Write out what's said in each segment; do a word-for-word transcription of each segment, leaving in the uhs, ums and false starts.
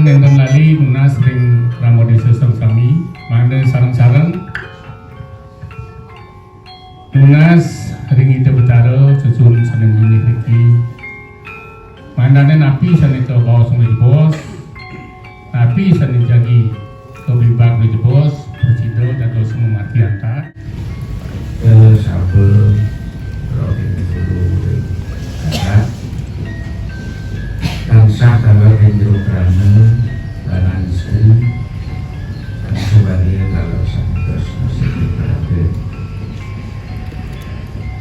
Wénten lali nunas ring Rama Désa sareng sami, mangda sareng-sareng nunas ring Ida Betara susun sané mlingih niki. Mangdané napi sané kabaos ngajebos, napi sané jagi kabibag ngajebos, prasida dados mamati antar. Sabda, roh ing guru ring darat, tansah taler ring jero krana, lanang istri, tan subagia taler saputus nasib ing parabé.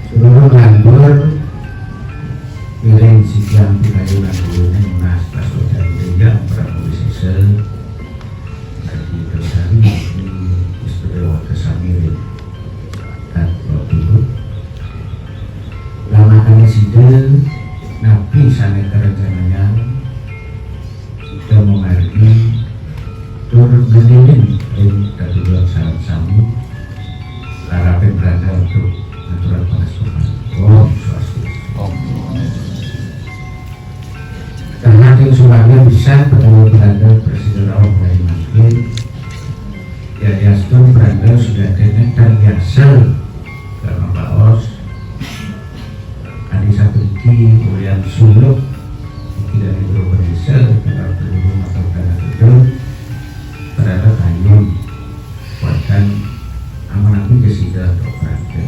Seluruh lantur, ngiring sisian pikayunan guru nunas pasuecan Ida Hyang Prabu Wisésa, saking Kendari, ing istri warga sami ring Katuak Dulu. Lamakané sida, napi sané karencanayang, sida mamargi tur ngeninin ring tetunggal sareng sami, larapin rangga antuk ngaturang pangastuti. Om Swastiastu. Om. Karna ing suarga pisan padawa prasida rauh ring mangkin. Yadiastun pranda sujatinné tan biasa krana baos. Adi sapuniki ulian suluk niki dari Bro Bendésa, kalau perlu matur kata itu, pranda kayun. Wénten amun napi kasida antuk pranda.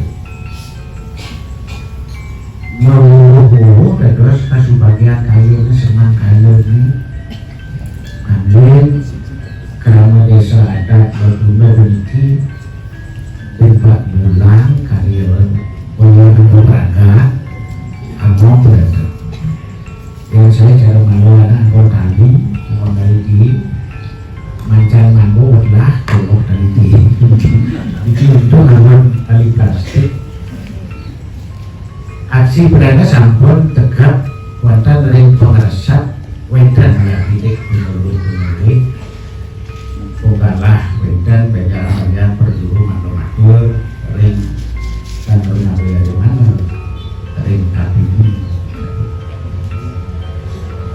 Mawuh-wuh dados kasubagian kayuné, seneng kayuné. Mangkin krama désa adat Batunda puniki timpal bulan kari, wayah pragat, among berada. Yang saya cara malu anak anggon tali, anggon tali di, mancan manggo lah, kolok tali di. Iki untung anggon tali plastik. Aksi pradana sampun tegap wonten ring pangresep, wénten ya titik pinulih-pinulih. Pungkalah wénten béda-béda prajuru matur-matur ring Sang Runa Wilayaman ring Kapini.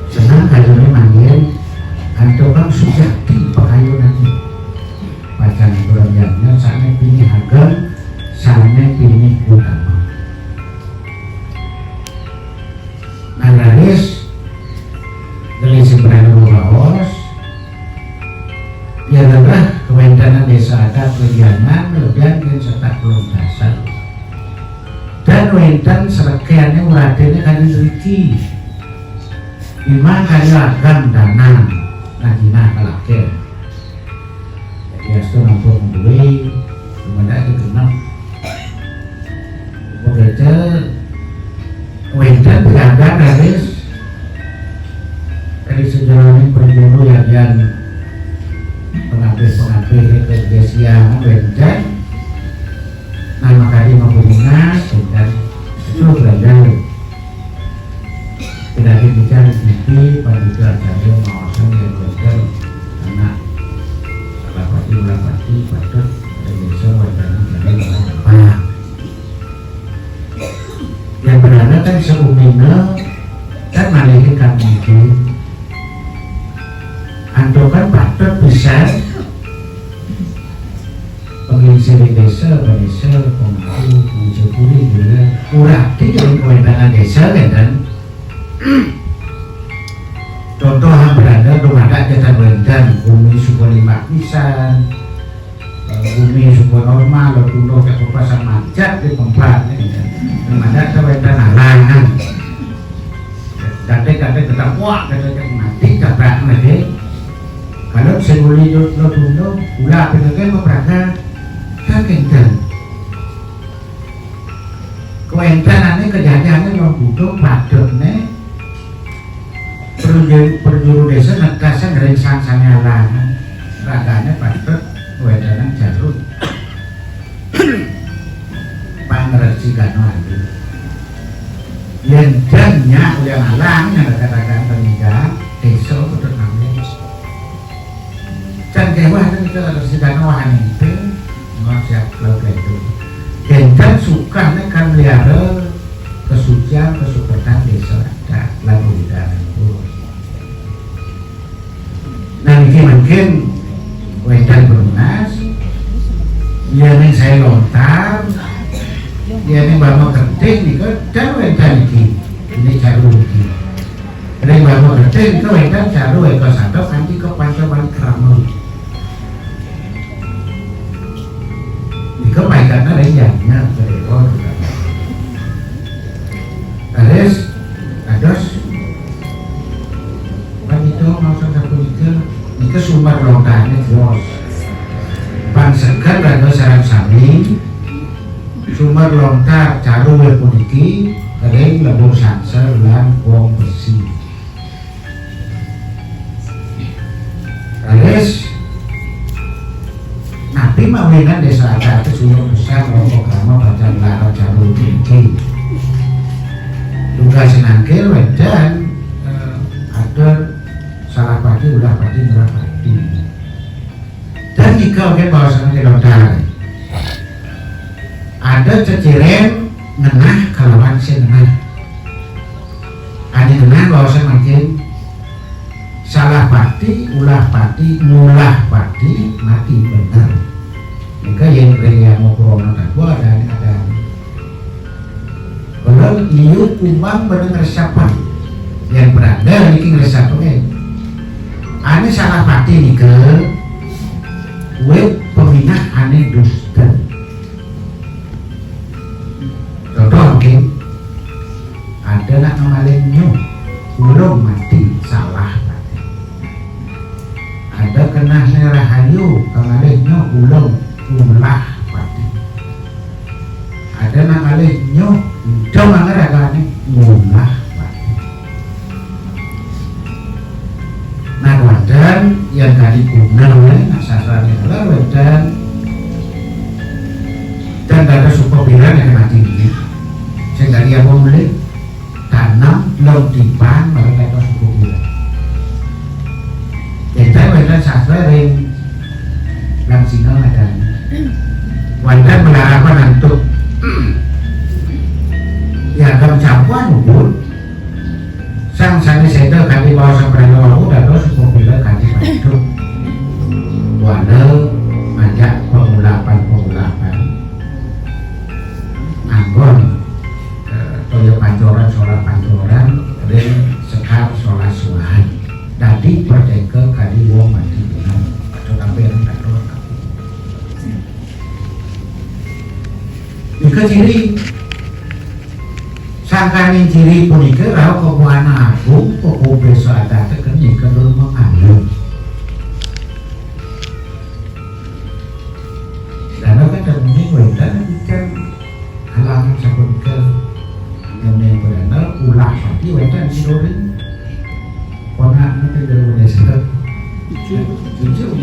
Seneng kayuné mangkin antuk kang sujati pakayunané. Pacang aturang yadnya sané pinih ageng, sané pinih utama. Nah, raris, gelis sing prana mabaos, ya lelah kawéntenan désa adat Legiangan lebihan ring setak pelung dasar. Dan wénten srekéné uratiné kadi driki. Imang kaya agam danan, nah jinah kalakir. Jadi astu nampung duwe, lumadak aja genep. Begitu wénten pirandan raris dari sejeroning perguru yadian pengabih-pengabih itu dia siang wénten. Nama kadi mabunas wénten itu belajar. Pinaki bicara siki, pandita acarya maosang yén wénten anak Salapati Mulapati patut ring désa wénten jalan Jepang. Yén berada kan seumina, kan malihin kang mungkin. Antukan patut pisan Panglingsir désa, panisa, pemangku, panguja puri, gila. Urati ring kawéntenan désa, kénten. Contoh, hambrana dumadak jatan wénten, bumi suba limbak pisan, eh, bumi suba normal, lo tunduk cak pasang manjat di tempat, kénten. Dumadak wénten alangan. Daté-daté gedang, wah, daté mati, tabrak lagi. Kalau sing uli lo tunduk, ula pinegé mapragat. Kan kénten. Kawéntenané kejadiané lo tunduk, patutné perjuru, perjuru désa netasang ring sang sané alangan. Ragané patut kawéntenan jarum. Pangresi Gana Ayu. Yén jan nyak ulian alang, nyak raga-raga pemida, désa patut nanggung. Jan kéweh ten kita Resi Gana wahan ente, ngon siap laut itu. Yén jan sukane kan melihara kesucian, kesupertan désa adat, lan ulidan itu. Mungkin wénten penunas, ya ning saé lontar, ya ning bama gedé nika kan wénten iki. Ini caru iki. Ring bama gedé nika wénten caru eka santa kanthi kepanca wali krama. Nika paikatna ring yadnya, Dewa. Terus, terus Panita maos sapunika, nika sumber lontarné tios. Pang seger raga sareng sami, sumber lontar caru puniki ring Lembur Sangsel lan Wong Besi. Raris, napi mawinan désa adat suwung pisan mangko krama pacang lara caru puniki. Dugas nangkil wénten, eh, atur salah pati ulah pati murah pati. Dan nika oké baosan ké lontar. Ada ceciren ngenah kalawan sing ngenah. Ané ngenah baosan mangkin salah pati, ulah pati, ngulah pati, mati bener. Nika yén ring Yama Purana tadua ada, ada. Kula liu kumbang pada ngresapan. Yén pranda niki ngresapan, eh. Ané salah pati nika, wit peminah ané dusta. Contoh mungkin, ada nak ngamalin nyuh, ulung mati salah pati. Ada kenahné rahayu, kamalih nyuh, ulung ulah pati. Ada nak ngalih nyuh, udah mangga ragané ngulah. Nah, wénten yang tadi guna, eh, nah, sasaran itu lah wénten. Dan ada suka bilang yang mati ini. Sing tadi apa mulai? Tanam belum tiban, baru kata suku bilang. Kita wénten sastra ring Langsina ngadan. Wénten pelarapan antuk. Ya, agam campuan, Bun. Sang sané séda kanthi baos prana wau dados upamila kanthi paduk. Wala ngajak pengulapan-pengulapan. Anggon, eh, toya pancoran, solah pancoran, ring sekar solah suahan. Dadi perteka kadi wong mati bener. Atau tapi yang tak tahu. Nika ciri. Sangkaning ciri punika rauh ka Buana Agung, pakumpisa adateken nika Dul Mangalun. Dana kan temuning wénten ikan halaman sapunika. Ngening pedana ulah pati wénten sidoring. Ponakna teh jero desa. Jujur.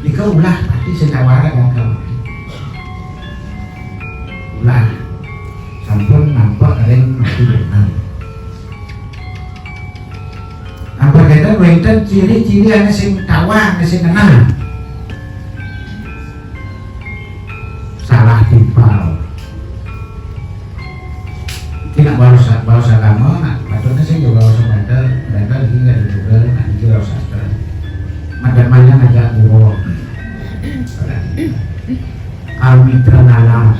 Nika ulah pati sing kawara gagal. Ulah sampun nampak ring mati bener. Ampun kénten wénten ciri-ciri ané sing tawang, ané sing ngenah. Salah timpal. Iki nak baos, baos agama, nak patutnya sing ya baos mata, mata iki nggak juga, nak iki baos sastra. Madamanya ngajak guru. Almitra nalar.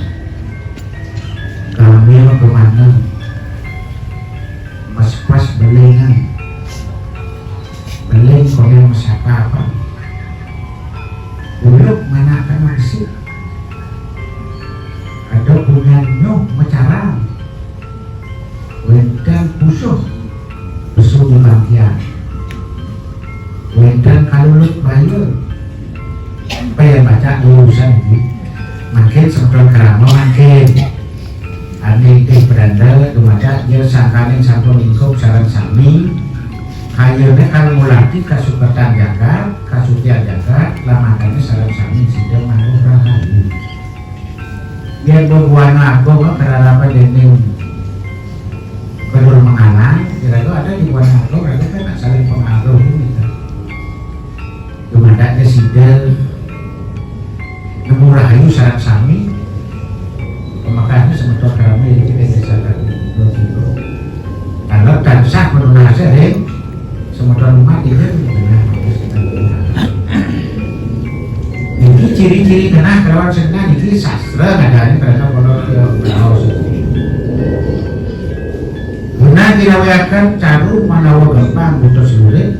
Gamil kemana? Mespas belingan. Beling koyang mesakapan. Buluk manakan mesik. Ada punyan nyuh mecarang. Wénten pusuh pesu di bangkian. Wénten kalulut bayur. Apa yang baca urusan ini? Mangkin semeton krama mangkin. Ané tih pedanda dumadak ya sangkaning sampun lingkup sareng sami. Kayane kal mulati kasukertan jagat, kasucian jagat, lamakane sareng sami sida manut rahayu. Yen bebuana agung kararapan dening Kedul Mengalang, kira-kira ada di buana agung, ada kan nak saling pengaruh ini kan. Dumadaknya sida nemu rahayu sareng sami, pemekahnya semeton rame iki ning desa Katulo. Kalau tansah menunase ring semeton umat ini benar. Ciri-ciri genah kalawan sing genah niki sastra ngadahaning krana kala raos. Guna ngirawiaken caru manawa gempang buta selurit,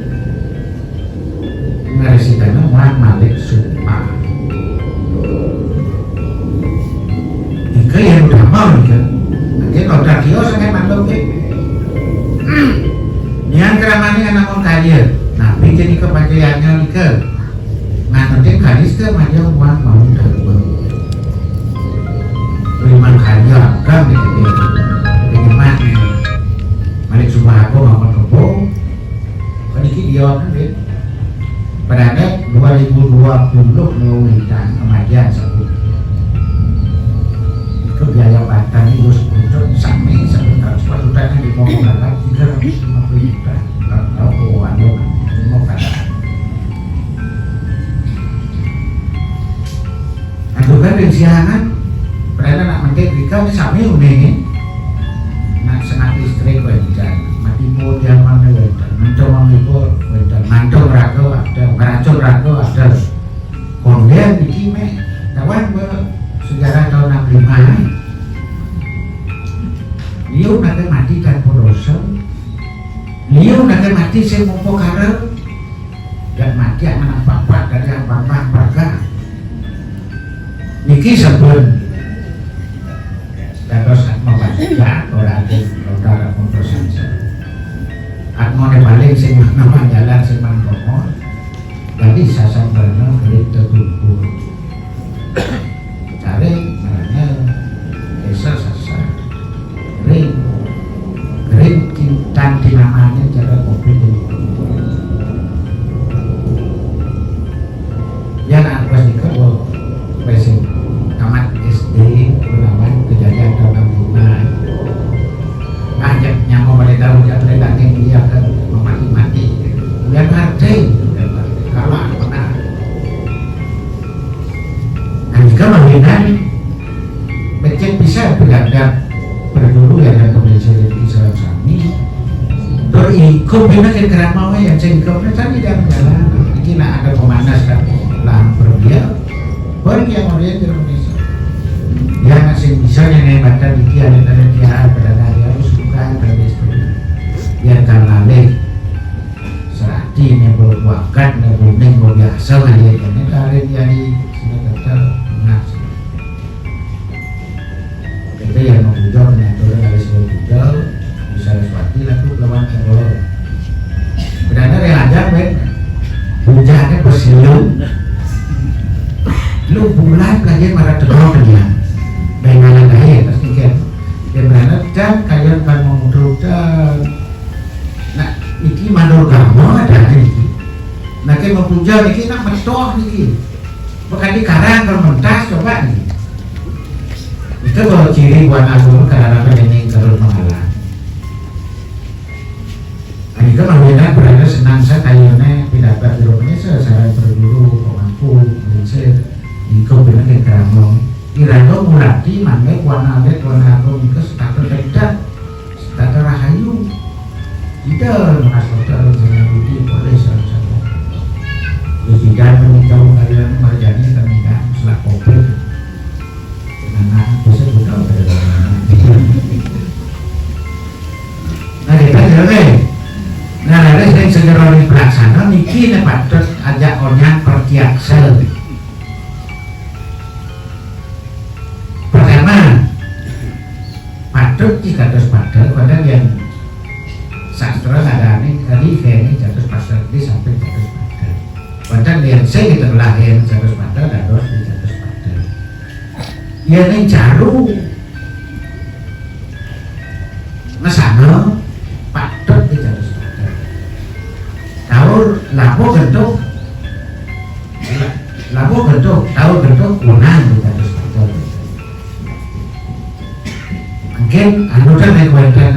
ngresitana muang malik sumpah. Nika yen udamel nika. Nggih, kodrat tio sanget mantuk nggih. Nian kramane anamon karya. Napi nika pacayanya nika? Nganutin kalis ke maja muang mau dharma. Limang karya agam nika nggih. Nyemak nih. Malik sumpah aku maupun kebo. Niki dia nggih. Pada dua ribu dua puluh mau wénten kematian sapunika. Itu biaya batang itu sebulan sami sebentar sepatutannya di mau berangkat tiga ratus lima puluh juta. Nggak tahu keuangan mau kata. Aduh kan ring siangan, padahal anak mentik rika ni sami uninge. Nak sengat listrik wénten, mati pun jaman wénten, mantung mamipur wénten, mantung raga ada, ngeracun raga ada. Kemudian niki meh kawan be sejarah tahun enam lima ni. Liu nake mati tanpa dosa, liu nake mati sing mupakara, dan mati anak bapak dari abang-abang warga. Niki sampun dados atma pajak ora ati lontar atma prasansa. Atmane paling sing manawan jalan sing mangkono. Dadi sasambrana kelit tetumpul. Cari marana desa sasa. Ring ring cintan tinamanya jaga covid ini. Ya nak pas nikah lo masih tamat S D, Gunawan, kejadian tahun enam puluh lima. Banyak nyama pada tahu dia pada daging dia kan memati-mati. Kemudian hargai, kalah pernah. Nah, jika mawinan becik bisa berdadak berdulu ya dan pemirsa rezeki sareng sami. Tur ingkup dina kén krama waé yang sing ingkup sami dan jalan. Iki nak ada pemanas kan lahan berdia. Baru dia mau dia tidak bisa. Ya nak sing bisa yang hebat dan iki ada dari dia pada hari harus bukan dari istri. Yang kan lalih serati nih berwakat nih kuning biasa kan dia ini kali dia di sini kata enak. Kita yang mau bujang, mengatur dari semua bujang, bisa Saraswati laku lawan Kebo. Berada yang ada, Ben. Bujangnya bersilu. Lu bulan lagi marah tegak dia. Ben, mana gaya, pasti kan. Dia berada, dan kalian kan mau muter, dan. Nah, iki mandor gama ada iki. Nah, kayak mau bujang iki, nak metoh iki. Bukan di karang, kalau mentas, coba iki. Itu kalau ciri buat agama kadang-kadang ini terus mengalah. Nah, itu kalau kita berada senang saya kayaknya pidato di rumahnya saya, saya berguru, pemangku, prinsip, itu benar yang kerama. Irado mulati, mangga, kuana alit, kuana agung, itu setakut dekat, setakut rahayu. Kita mengasal terus dengan budi, boleh salah satu. Di bidang menikah, kalian merjani, kami kan, selak covid. Nah, bisa buka pada dalam. Nah, kita jalan. Nah, ada sing segera pelaksana niki ne patut ajak onyang pertiaksa. Pertama, patut ki kados pada, pada yang sastra ngadani tadi kene kados pada di samping kados pada. Pada yang saya kita lahir kados pada, dados di kados pada. Ya ning jaru mesana patut di kados pada. Taur lapo gentuh, lapo gentuh, taur gentuh kunang di kados pada. Mungkin anu kan naik wenten.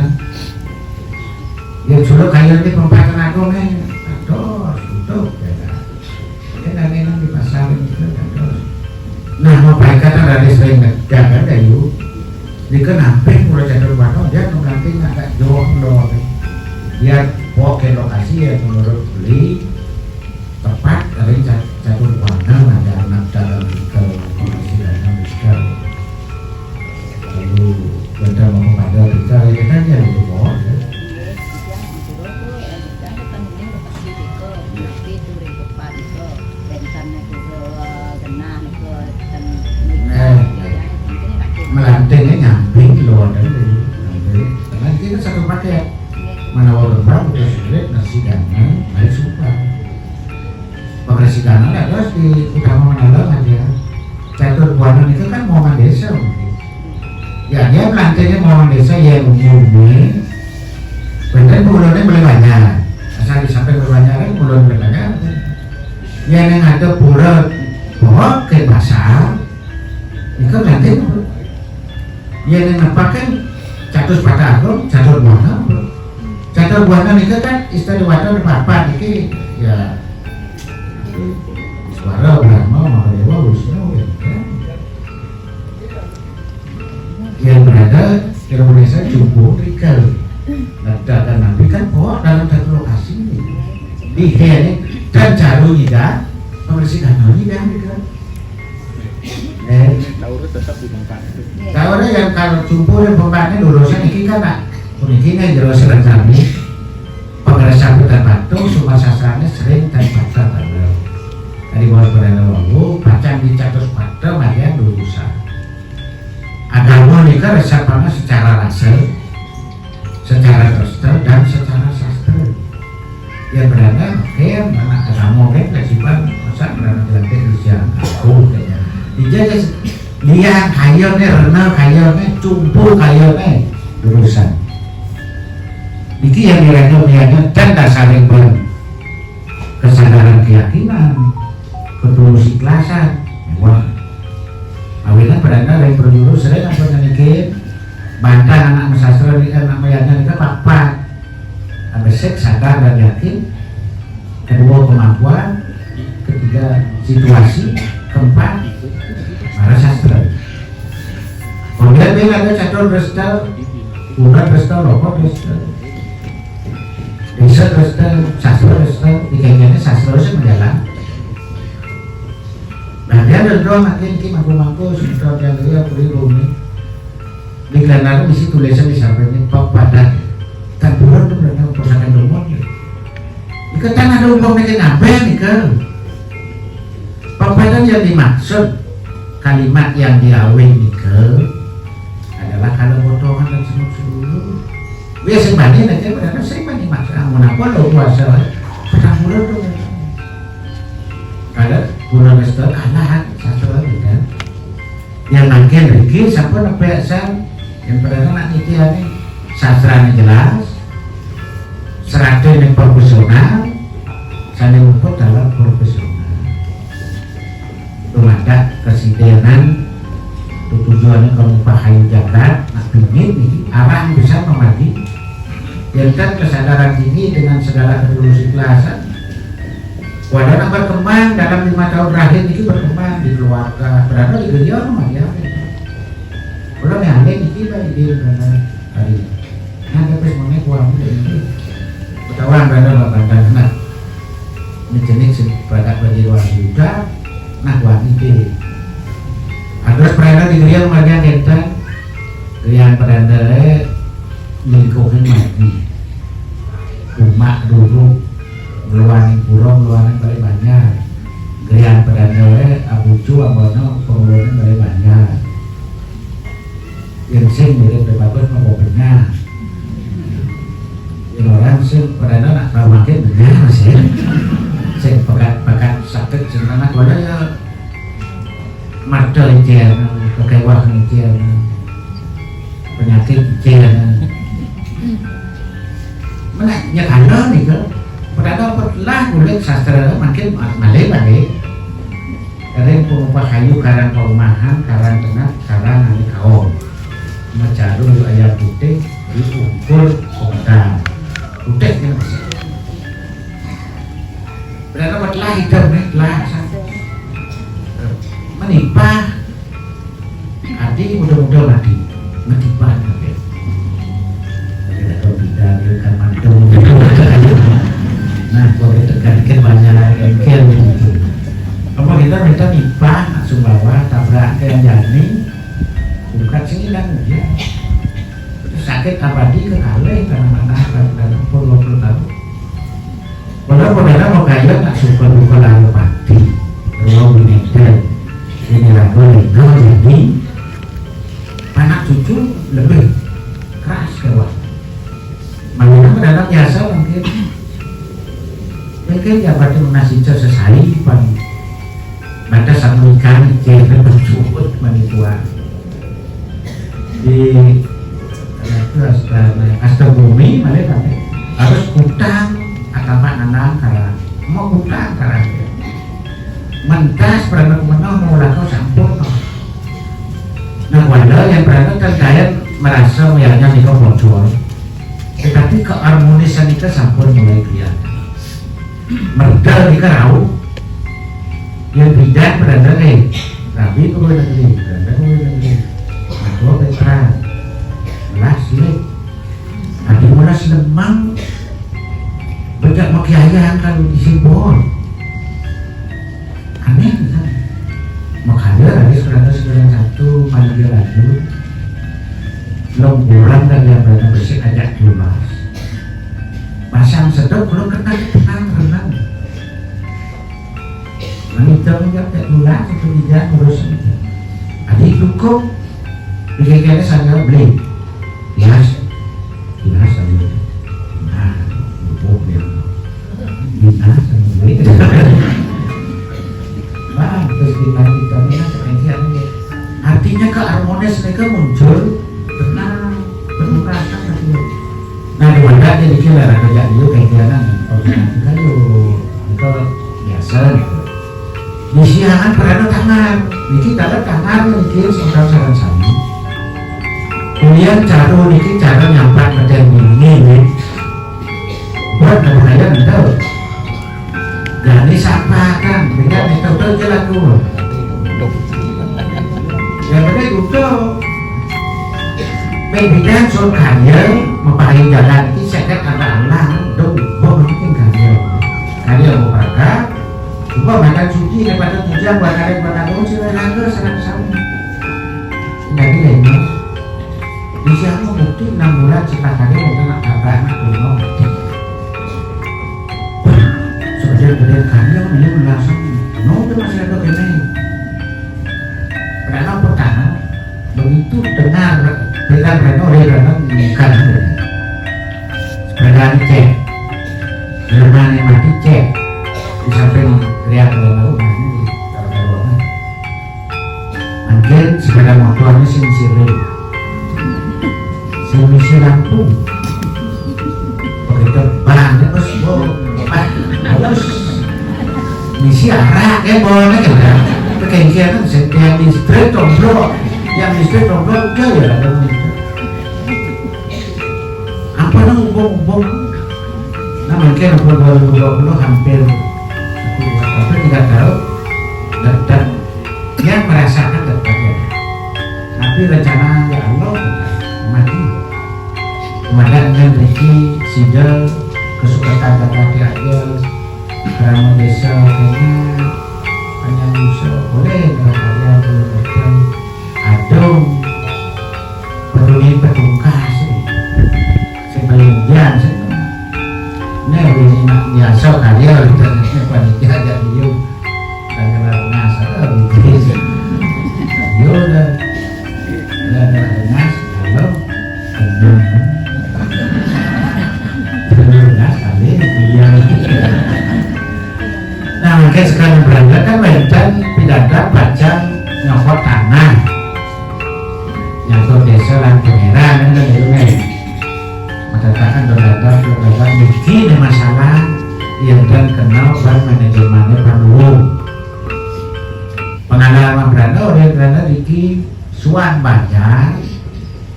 Ya sudah kaya di pempatan aku nih, aduh, tutup ya. Ini nang di pasar itu terus. Nah, mau baik kata dari sering dagang kayu. Nika namping mulai catur warna dia nanti agak jauh loh. Biar pokok lokasi ya menurut beli tepat dari catur warna ada anak dalam Jangan, baik sumpah. Pengresikan ada terus di Utama Menelong aja. Catur Buana itu kan mau desa. Ya, dia pelantinya mau desa ya umumnya. Bener pulaunya boleh banyak. Asal disampaikan boleh banyak kan, pulau boleh banyak. Ya, yang ada pura pohon ke pasar. Itu nanti apa? Ya, yang apa kan catur patah apa? Catur buana apa? Catur buana itu kan istilah wadah apa? Ini ya, suara Brahma, Mahadewa, Wisnu, ya, kan? Yang berada di Indonesia jumbo trikel. Nah, dan nanti kan pohon dalam satu lokasi ini. Di ini dan caru juga, pembersih danau juga gitu. Eh, Taurus tetap di tempat itu. Taurus yang kalau jumbo yang tempatnya lurusnya ini kan, nah, ini kan jelas rencana. Pengeresan hutan batu, semua sasarannya sering dan pada pada. Tadi bahwa berada lalu, pacan di catus pada, maya lulusan. Agama nika resep banget secara rasa, secara sastra, dan secara sastra. Ya berada, oke, mana agama, oke, kewajiban, masa berada berarti Kristen, aku, kayaknya. Dijaga se-, liang, kayone, rena, kayone, cumpu, kayone, lulusan. Iki yang direndam, yang dan dasar yang kesadaran keyakinan, ketulus ikhlasan. Wah, awinan berada dari perjuru sering apa nyanyikin, bantah anak sastra di anak mayanya itu apa? Besik sadar dan yakin. Kedua kemampuan, ketiga situasi, keempat para sastra. Kemudian dia ada catur restel, urat restel, lokot restel. Bisa terus ke sastra, terus ke dikayaknya sastra sih menjalan. Nah, dia ada doang nanti ini mangku-mangku sebentar dia lihat pribumi. Di Granada mesti tulisan di sampingnya Pak Padat. Kan bulan tuh mereka perusahaan rumah ya. Ika tanah ada umpamanya ngapain ika? Pak Padat yang dimaksud kalimat yang diawin nika adalah kalau potongan dan semut sedulur. Biasa banding aja berarti saya banding maksud amun apa lo puasa. Petang bulan tuh. Kalau bulan Resta kalah sastra gitu kan. Yang mangkin riki sampun nepek san yang pernah nak nitihane sastrane jelas, serate yang profesional, sane luput dalam profesional. Tumadak kesidenan tujuannya kamu pahayu jagat, nak pingin nih arah bisa memadi. Yang kan kesadaran tinggi dengan segala ketulus ikhlasan. Wadah nak berkembang dalam lima tahun terakhir ini berkembang di keluarga, berapa di gereja sama dia. Belum yang lain ini tiba di mana tadi. Nah, tapi semuanya kuat ini. Ketahuan berada bapak dan anak. Ini jenis sing pada bagi luar juga, nah, kuat ini. Terus perada di gereja lumayan kita. Gereja perada lingkungan mati. Umak dulu, ngeluarin pura, ngeluarin balik banyak. Gereja perada abucu, abono, pengeluaran balik banyak. Yang sing mirip debat mau benar. Yang orang sing perada nak tahu makin benar sih. Sing pekat-pekat sakit, sing anak wala ya martel icen, kekewah icen, penyakit icen. Mana nyekana nih ke? Perada lah kulit sastra makin malih balik. Ring pengupah kayu karang perumahan, karang tengah, karang ane kaum. Macaru ayam putih diukur kota. Putih kan masih. Berada buat lah hitam nih, lah. Menimpa. Ati muda-muda mati. Mati banget ya. Tidak tahu kita dia kan mantu. Nah, kalau kita kan banyak lagi yang gitu. Apa kita minta nipah nak sumbawa tabrak ke yang jani. Bukan sini kan dia. Sakit abadi ke kalih karena mana karena pun dua puluh tahun. Padahal padahal mau kaya nak suka duka lalu mati. Ruang bineka ini lagu lino jadi anak cucu lebih keras kewah. Makanya mendadak biasa mungkin Masih sesai pan. Mata samunikan kira bercuhut manitua di Astagumi malih kan harus kutang atama nanang karang mau kutang karang mentas pernah menang mau lakau sampun. Nah, wala yang pernah terkait merasa melihatnya nika bocor, tetapi keharmonisan itu sampun mulai kelihatan. Merda nika rauh. Yang bidan berada eh, rabi pegawai negeri, berada pegawai negeri. Atua Petra, las lek. Adi mula selemang, bejak makiayan kalau di Sibon. Aneh kan? Makanya ada sekolah sembilan satu, panitia lanjut. Belum kurang dan yang banyak bersih ajak tulas. Pasang sedok belum kena tenang renang. Meniga meniga tak tulas itu tidak ngurus itu. Adi dukung. Pikir-pikir saya beli. Biasa. Biasa ya. Nah, dukung dia. Biasa. Wah, terus kita kita ini kan sepensial ini. Artinya ke harmonis mereka muncul tenang, penuh rasa gitu. Nah, dua jadi kira kerja dulu kayak gimana nih? Kalau kita yuk, itu biasa gitu. Di siangan pernah tangan, niki dapat tangan niki sekitar saran sami. Kemudian cara niki cara nyampak badan ini nih. Buat bahaya enggak? Jadi siapa kan? Beda metode aja laku. Ya beda itu. Pembidan soal karya, mempahi jalan ini saya kata Allah, dong, gua mungkin karya. Karya mau berangkat, gua makan suci daripada tujuan buat karya buat aku sih rangka sama-sama. Jadi ya ini, di siapa bukti enam bulan setelah karya mau kena tabrak anak tuh mau. Sebagai gede karya, ini merasa, no, itu masih ada gini. Pertama, pertama, begitu dengar bilang Reno, dia bilang bukan. Sepeda cek, rumahnya mati cek, di samping lihat Reno rumahnya di dalam ruangan. Mungkin sepeda motornya sing siring, sing misi lampu. Begitu banget pas gua pas halus. Misi arak ya boleh ya. Kekengkian kan setiap listrik tombrok, yang listrik tombrok udah ya ada. Apa nang ubung-ubung? Nah mungkin apa dua ribu dua puluh hampir hampir tidak tahu dan, dan dia merasakan dampaknya. Tapi rencana ya Allah mati. Kemarin yang Ricky, Sidel, kesukaan kata dia, kerama desa kayaknya hanya bisa boleh kalau kalian boleh berjalan adung peduli petungkas sih. Saya paling biasa. Nah, ini nak biasa kalian kita panitia aja dulu. Tanggal ngas ada gitu. Yo udah. Ada ngas kalau tenang. Tenang ngas kali iya. Nah, mungkin sekarang berangkat kan wénten pidatang pacang nyokot tanah. Nyokot desa lan pangeran kan gitu kan. Matatakan berangkat berangkat mungkin masalah yang dan kenal ban manajemennya perlu. Pengalaman berangkat orang berangkat iki suan banjar.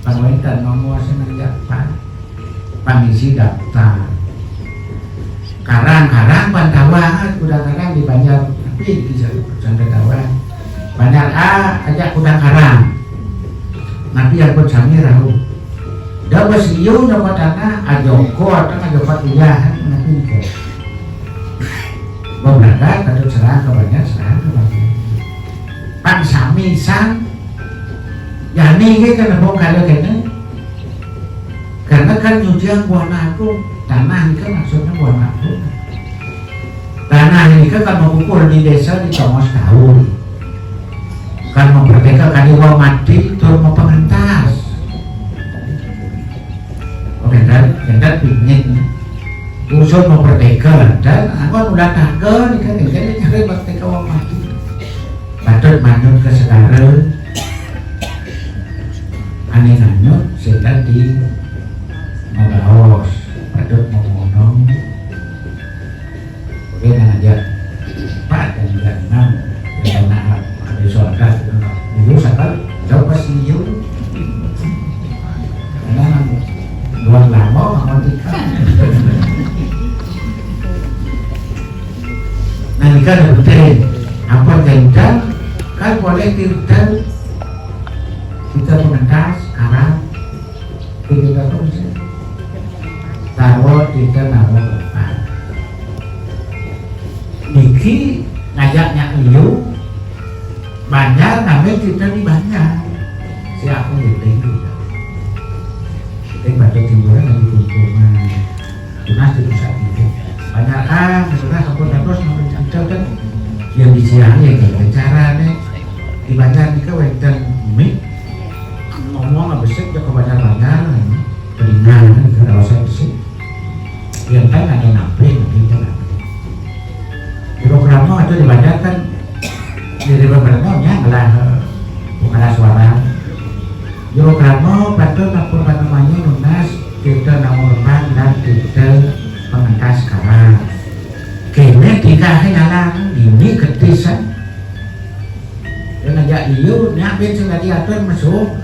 Pangwénten nomor seneng Pak. Pangisi daftar. Karang-karang pan tawang, kuda karang di Banjar, tapi bisa sampai tawang. Banjar A aja kuda karang. Tapi yang pun sami rahu. Dah bos liu nama tanah, ajoko atau ajoko udah, tapi itu. Beberapa kata serang ke Banjar, serang ke Banjar. Pan sami sang, ya ini kan nembong kalau kena. Karena kan nyucian buah naku, tanah ini kan maksudnya buah naku. Tanah ini kan kalau kumpul di desa di Tongos tahun. Kan memperdeka kali wau mati tur mau pengentas. Oh, bentar, bentar pingin. Terus Cuma merdeka dan anggon ulah tangga ni kan, kan nyari merdeka wong mati. Patut manut ke segara. Ane nganyut setan di magaos. Patut memonong. Oke, nang aja. Pak, dan juga enam. Ya, nah, ada soal. Itu sakal, jauh pas iyo. Karena dua lama, sama tiga. Nah, ini kan ada penting. Apa janjian? Kan boleh kita, kita pengentas, sekarang, kita terus. Taruh, kita naruh tempat. Niki ngajaknya liu, Banjar ngambil kita di Banjar. Si aku ngiting juga. Kita baca timburan lagi kumpulan. Tunas di pusat itu. Banyak ah, sudah sampun dados ngambil kita kan. Yang di siang ya, kayak cara nih. Di Banjar nih kan wenten mik. Ngomong nggak besik ya ke Banjar-Banjar. Kelingan kan, kita usah besik. Yang kan ada nampil, gitu kan. Jero krama itu dibacakan. Jadi beberapa nya adalah, eh, pengeras suara. Jero krama patut apa namanya nunas kita namun rembang dan kita pengentas sekarang. Kene tiga hari ngalang ini ketisan. Dia ngajak liu, nyak bin sing tadi atur masuk.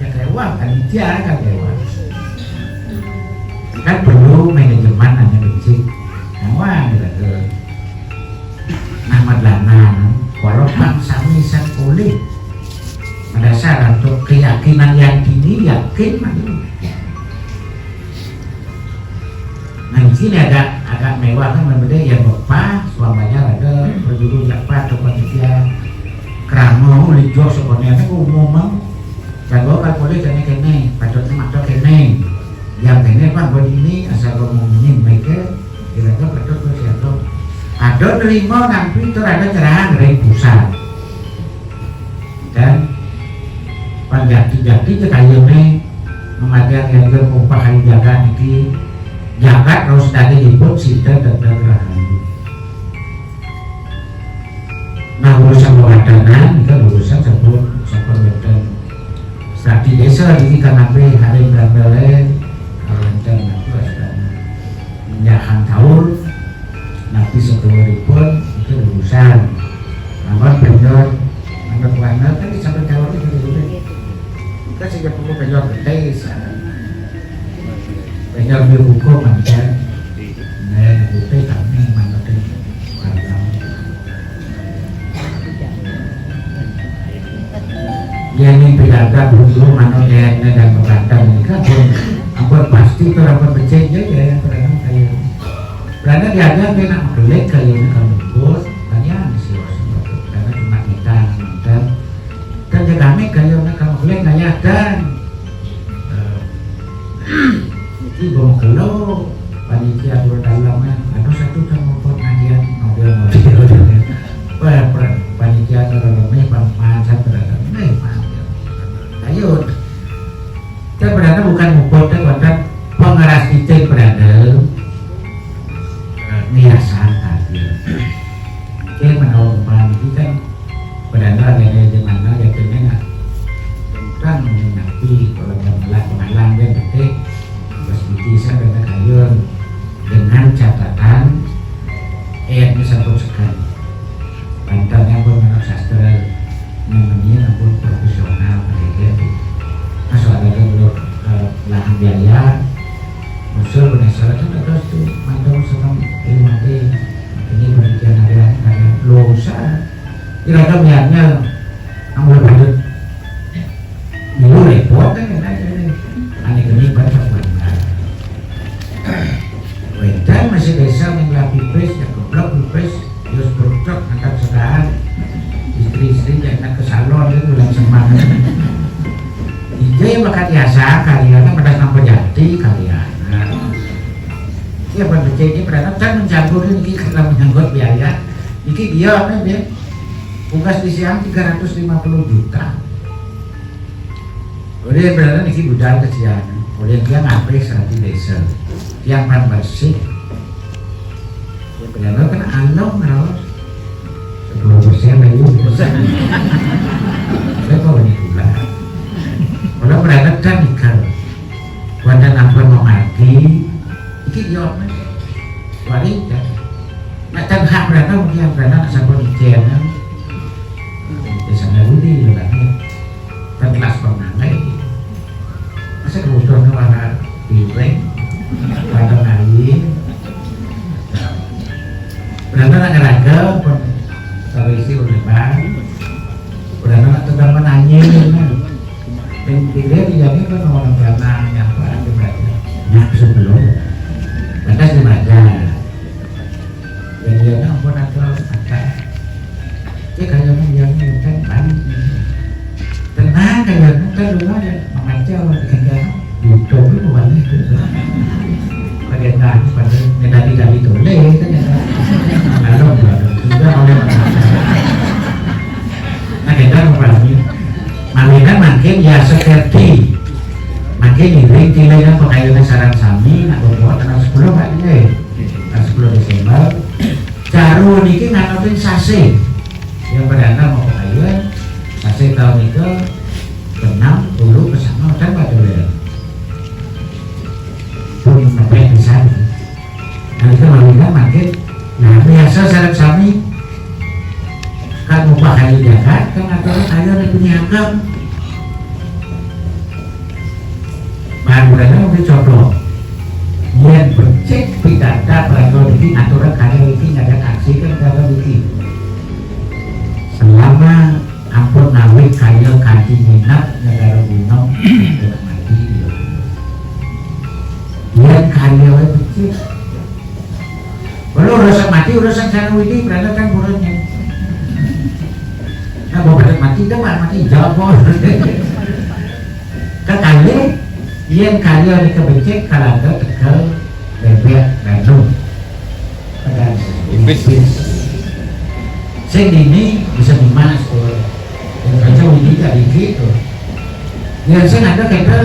Ya kewah, panitia kan kewah. Kan perlu manajemen hanya bensik. Nah, wah, dia kata, nah, madlana, kalau bang sami sang polih. Berdasar untuk keyakinan yang tinggi, yakin mah. Nah, di sini agak, agak mewah kan, membeda yang bepah, suamanya ada perjuru japa atau panitia krama, ulit jok sebenarnya ke umum, mang. Jago kan boleh kene-kene, patutnya mata kene. Yang kene, Pak, buat ini, asal ngomongin mereka, kira-kira patut ke siapa. Ada terima nanti itu ada nyerang dari pusat. Dan panjati-jati cekayune memadang yang upah hari jagat niki, jagat harus tadi liput sida tetap rahayu. Nah, urusan pemadanan itu urusan sebut sebut wonten strategi desa ini kan nabi hari berandale wonten apa, nyahan taur. Nanti sebenaripun itu urusan. Namun benar, menurut warna kan disampaikan taur itu dulu. Kan sejak perlu benar betul sana. Benar dia hukum aja. Nah, betul kami mengerti. Yen ning pidato dulu manut ene dan pepatah menika pun ampun pasti tur ampun becik ya, ya, yang pernah kaya. Karena diajar dia nak mengkelik kaya ini kan lembut, kan ya, mesti harus lembut. Karena cuma kita nonton. Dan jaga kami kaya ini kan mengkelik kaya dan, eh, Iki gong kelo, panitia turun dalam ya. Aduh, satu kan ngumpul ngajian, model-model. Wah, per-, panitia turun lemeh, pamasan turun lemeh, maaf ya. Ayo. Kita berada bukan ngumpul, kita konten pengeras titik berada. Eh, niasan tadi. Oke, menurut Pak Diki kan Padahal ada di mana ya pengen nak tentang mengenai kalau yang melak pemalang dia betul. Terus bisa kena kayun dengan catatan eh ini satu sekali. Bantalnya pun menurut sastra namanya pun profesional pendidikan. Masuk ada dulu ke lahan biaya. Usul berdasarkan terus tu mantan senang ilmu ini pendidikan harian karena lo usah Kira-kira miarnya, kamu udah lanjut. Dulu repot kan, kan, kan. Ane geni baca benar. Wedan masih desa yang lah pipis, ya keblok pipis, terus bercok, angkat sedahan. Istri-istri yang nak ke salon, itu bulan semangat. Ije bakat biasa, kalian pada sampai jati, kalian. Nah, siapa becek ini, berarti kan mencampur ini, karena menyangkut biaya. Iki dia, kan, dia. Tugas di siang tiga ratus lima puluh juta. Oleh berada niki budal ke siang. Oleh dia ngapain serati desa. Yang pan bersih. Karena kan along raos. Sepuluh persen lagi. Saya kok ini pula. Kalau berangkat kan ikan. Wanda napa mau mati? Iki yo. Wali kan. Nak kan hak berangkat mungkin berangkat nak sampun ijen kan. Biasanya budi ya kan. Kan kelas pernah lagi. Masa kebutuhan warna biru, warna kain. Berarti nak ngeraga pun terisi oleh bang. Berarti nak tetap menanya kan. Yang tidak dijadi kan orang karena nyapa di mereka. Nyak sebelum. Batas di mereka. Yang dia nak pun ada. Cek kaya nang yang ngenteng balik. Tenang kaya nang kan lu aja mengajar dengan dia. Itu pun bukan itu. Pada nah pada medali dari tulis kan ya. Lalu sudah oleh mengajar. Nah kita mau pahami. Malina makin ya seperti makin iring tilainya pakaiannya sarang sami nak berbuat tanggal sepuluh pak ini. Tanggal sepuluh Desember. Caru niki nganotin sase. Yang perdana mau pakaian, sase tahun itu ke enam puluh ke sana dan pada leher. Pun sampai di sana. Nah itu lalu kan makin, nah biasa sarap sami kan upah kayu jagat kan atau kayu ada punya agam. Bahan budaya mungkin contoh. Yang becek pidata peraturan ini aturan kayu ini ada aksi kan kata ini. Selama ampun nawi kayu kanti minat negara gunung tidak mati. Yang kayu becek kalau urusan mati urusan sana widi berada kan burunya. Nah, bapak mati dah mati jawab. Kekali yang kaya ni kebecek kalau ada tegal bebek lalu. Pada sing ini bisa dimas tuh. Yang baca widi tak dikit tuh. Yang saya ada kata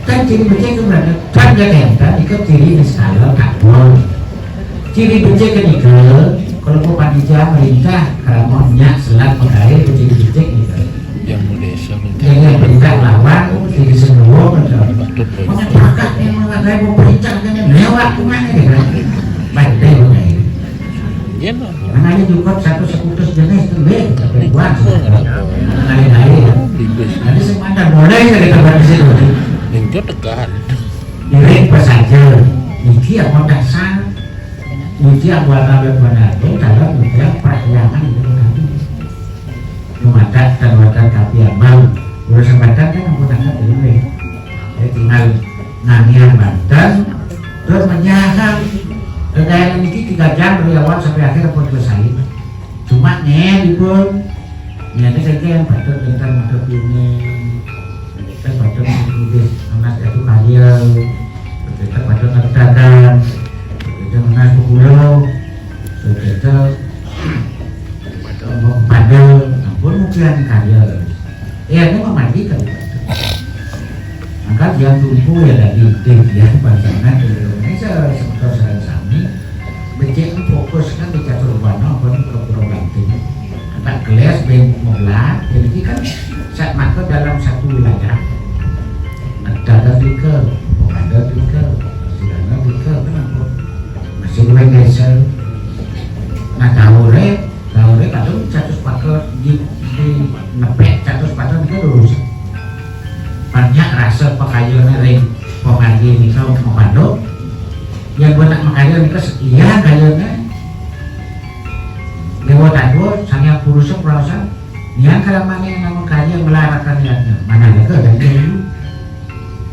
kan ciri becek itu berada kan dia kata itu ciri di skala takwa. Ciri becek kenika kalau mau panitia merintah kerana nyak selat pegawai ciri becek nika. Yang muda siapa? Yang yang perintah lawan ciri semua macam. Patut boleh. Mengatakan yang mengatakan pemerintah kan lewat kemana gitu. Baik deh. Iya no. Mana ada juga satu sekutus jenis tu deh, tapi buat. Lain-lain. Jadi semua ada boleh kita buat di situ. Yang tekan. Iring pesaja. Iki apa dasar? Iki aku akan berpengaruh dalam menjaga perjuangan itu tadi. Lumatak dan wadah tapi abang. Urusan badan kan aku tangkap dulu nih. Saya tinggal nanya badan terus menyahkan. Kekayaan ini tiga jam dari awal sampai akhir pun selesai. Cuma nih pun nih ada saja yang patut tentang mata ini. Kita baca nulis anak itu kaya, kita baca ngertakan, kita anak sepuluh, kita baca pada, ampun mungkin kaya. Ya, ini memandikan. Maka dia tumbuh ya dari tim dia pasangan Indonesia sebentar saya sami becek fokus kan di catur bana apa ni pura-pura banting. Kata gelas ben mebelah, jadi kan saat maka dalam satu wilayah ada tiga, ada tiga, ada tiga, kenapa? Masih dua desa. Nah, tahu re, tahu re, kadang catus pakai di, di nepek catus pakai itu lurus. Banyak rasa pakaiannya ring pengaji ini kau mau panduk. Yang buat nak makanya ini sekian kayaknya. Dewa Tadwa, Sanghyang Purusa, Praosa, yang kalamannya nama kaya melarakan niatnya. Mana ada ke dan dia dulu.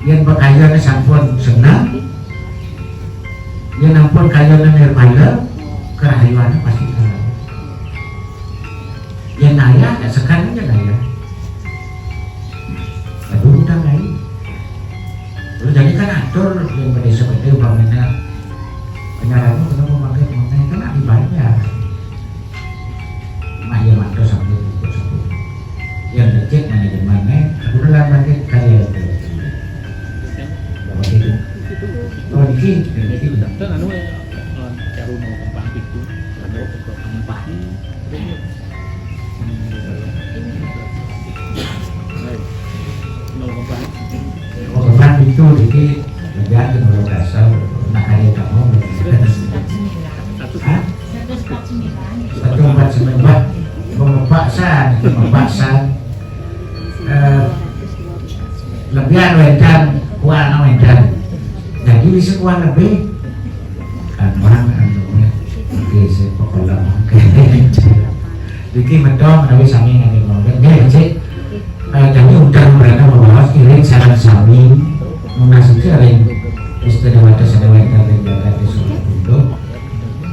Yang berkaya ni sampun senang. Yang ampun kaya ni nirmala, kerahayuannya pasti kalah. Yang naya, ya sekarang yang naya. Aduh, udah lain. Terus jadi kan atur yang pada seperti umpamanya penyarannya kenapa pakai mengenai kan dibayar. Mak ya mantu sampai buku satu. Yang becek manajemennya, aku udah lama ke kaya itu. Bahwa itu. Oh, ini, ini udah. Kan anu, eh, caru no kembang itu. Mapaksa, eh, lebihan wédan, kuana wédan. Jadi bisa kuana lebih. Kan mang anu, oke, saya pokoknya oke. Iki medhot menawi sami ngene mawon. Nggih, Cik. Eh, kami undang mereka membawa iring sareng sami. Menasiki ring istilah wadah sadaya wédan ring jagat Solo Bundo.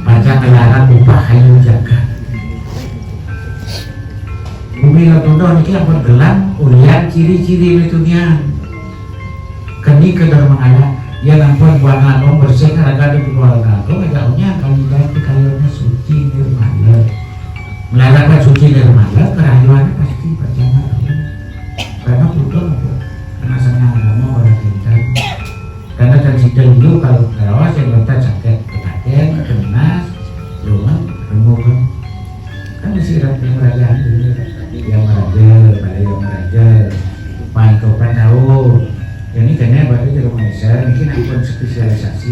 Panjang kelarang upah hayu jagat. Bumi Lotundo niki ampun gelang ulian ciri-ciri mitunian. Keni kedar mengala, ya ampun buana agung bersih raga di buana agung aja unya kali dan pikayunnya suci nirmala. Melarakan suci nirmala, kerayuannya pasti percaya. Karena butuh apa? Karena senang agama orang cinta. Karena kan sida liu kalau kerawas yang letak sakit ketakian, kenas, lungan, remukan. Kan mesti rakyat yang raja ini. Yang raja, pada yang raja. Paling kopan tahu. Yang ini kena baru di rumah Indonesia, ini nak pun spesialisasi.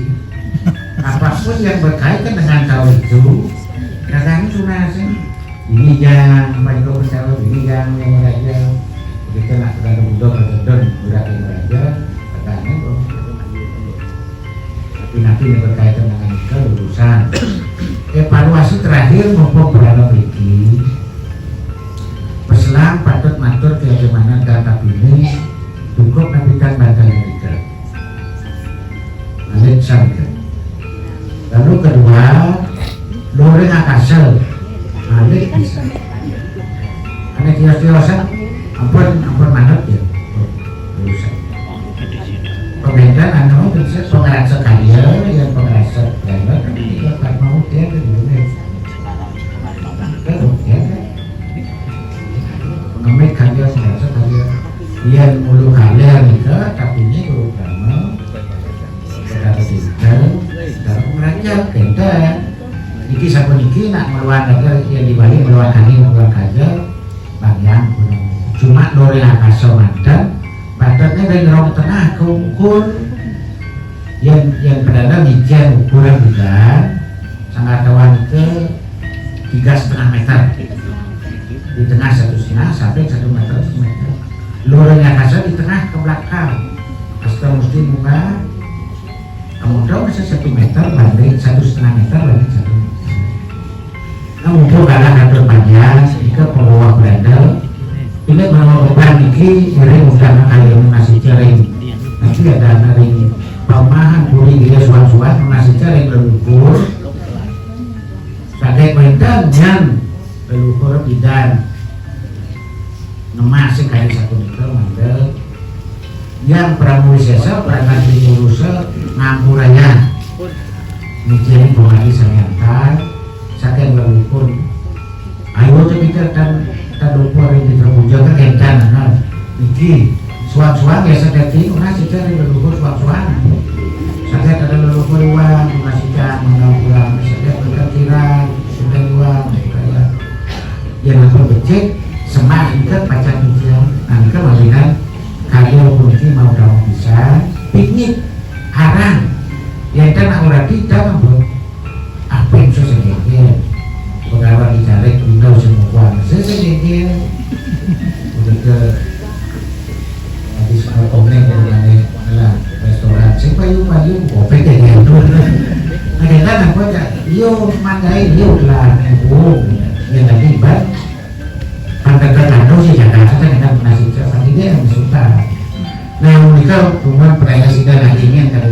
Apapun yang berkaitan dengan tahu itu, kadang itu nasi. Ini yang paling kopan tahu, ini yang yang raja. Kita nak sudah butuh pada don, berat yang raja, katanya tuh. Tapi nanti ini berkaitan dengan itu urusan. Evaluasi terakhir mumpung berada mriki. Peselang patut matur keyakinan dan tapi ini cukup napikan bantal mereka. Alit sampai. Lalu kedua, luring akasa. Alit bisa. Ane tios-tiosan, ampun, ampun manut ya. Urusan. Pembentan anu bisa pengerasa karya, yang pengerasa karya, kan tidak mau dia ke dunia. Kan, ya, kan? Pengemit karya, pengerasa karya. Yang mulu karya nika, tapi ini terutama kepada kita, dalam pengerajaan, benten. Iki sampun iki nak meluang aja, yang di Bali meluang kami, meluang aja, Bang Yang, cuma lore akasa manten, badannya dari rong tengah ke ukur, yang, yang pedana ngijen ukuran bulan, sangat kawan ke tiga setengah meter. Di tengah satu setengah, sampai satu meter, satu meter. Lore akasa di tengah ke belakang. Asta mesti muka, kamu tahu masa satu meter banding, satu setengah meter banding satu meter. Nah, mumpung kalah atur panjang, ika pembawa berandal, ini menawa beban niki, iri mudah kalian masih cering. Tapi ada anak ring pamahan puri dia suan-suan, masih cering leluhur. Saget wénten nyan leluhur bidan ngemas sing kaya sapunika mangda yang pramulisesa prangan dimurusa ngampuraya. Mijil pemati samiantan saking leluhur. Ayo kita dan tadupa ring Mitra Puja kekentan, nah. Niki suang-suang ya sedati ora sida ring leluhur suang-suang. Saged ada leluhur iwang, ora sida menang pulang, saged berkat kirang, sudah iwang, kaya. Ya, ampun becik, semah ingkang pacang ujian, nangka malinan, karya puniki mau dawuh pisan, pingit, arang. Yen kan nak ora tidak, ampun. Apa yang susah gengkel? Pegawai di caleg, pindah semua kuasa, saya gengkel. Udah ke Habis konek mengenai lah restoran, sing payu-payu, kopi kayak gitu. Ada kan apa aja? Yo, mandai, yo lah, oh, ya tadi ban. Pantai Tando sih Jakarta kan enak nasi cepat ini yang suka. Nah, mereka rumah peraya sida lagi ini yang tadi